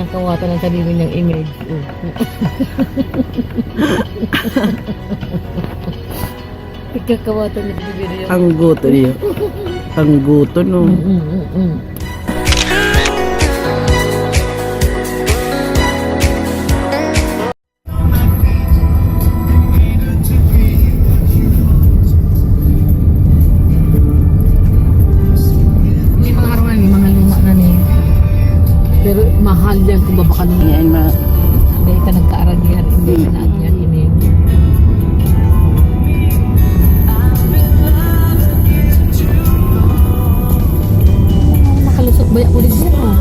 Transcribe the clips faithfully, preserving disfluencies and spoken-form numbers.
Nakawatan ang sarili niyang image. Oh. Pagkakawatan niya, bibili yun. Ang guto niya. Ang guto, no? Mm, mm, mm. May mga arawan, may mga luma na ni. Pero mahal yan kung babakal mo. Yan, ma- Dahil ka nagkaarag yan, hindi ka na yan, ini. Nakalusot ba yung ulit dyan, oh?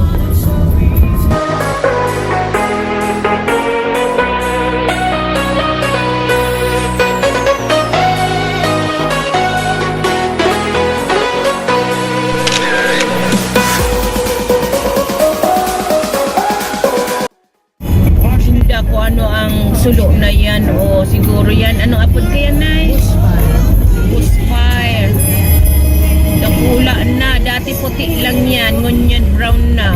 Inda ko ano ang sulo na yan o siguro yan. Ano apod kaya, Nay? Bushfire. Bushfire. Dakula na. Dati puti lang yan. Ngunyan brown na.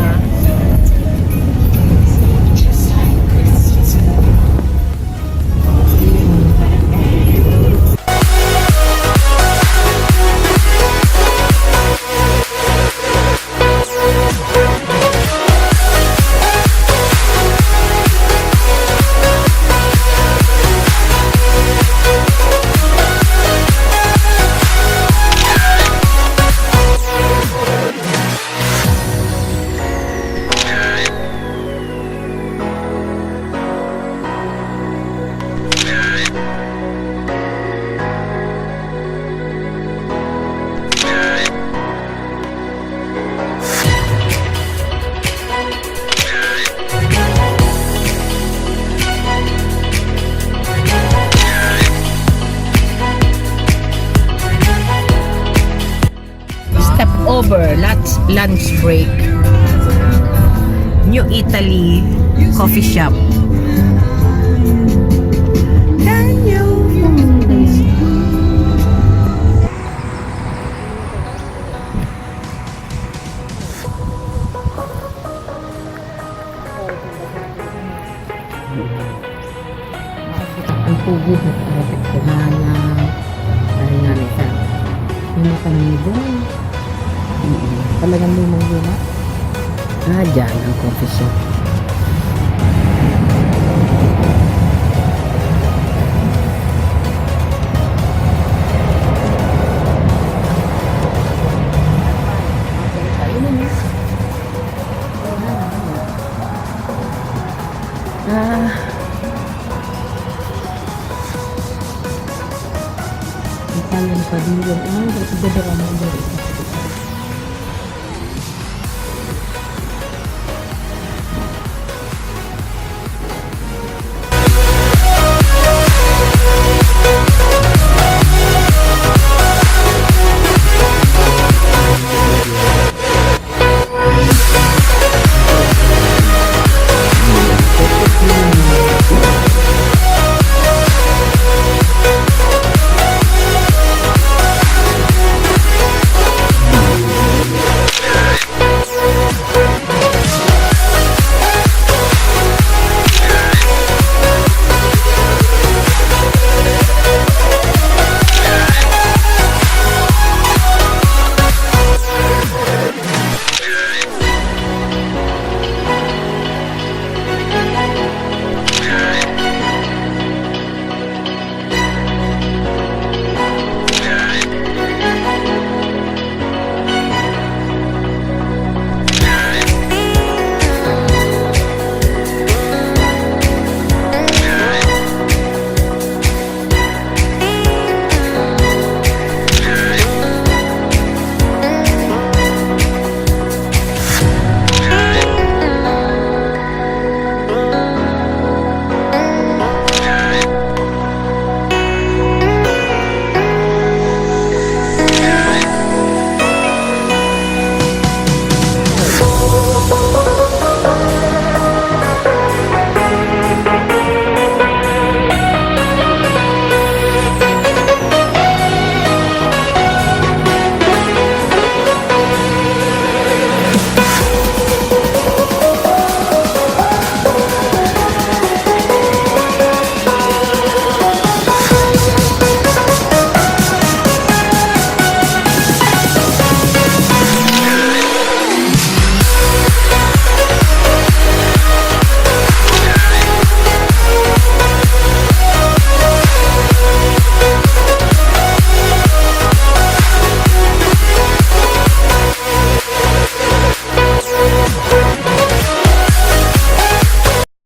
Stop over, lunch, lunch break. New Italy coffee shop. Ang pugot na kapatid ko, Hana. Ay, nga, may isa. Yung mga panibong. Mm. Talagang lumang-luma. Ah, dyan ang coffee shop. Ah. Italian Pavilion. Ah, dito, dito, dito.